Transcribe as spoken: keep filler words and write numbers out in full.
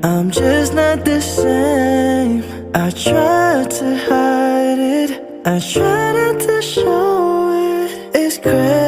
I'm just not the same. I try to hide it, I try not to show it. It's crazy.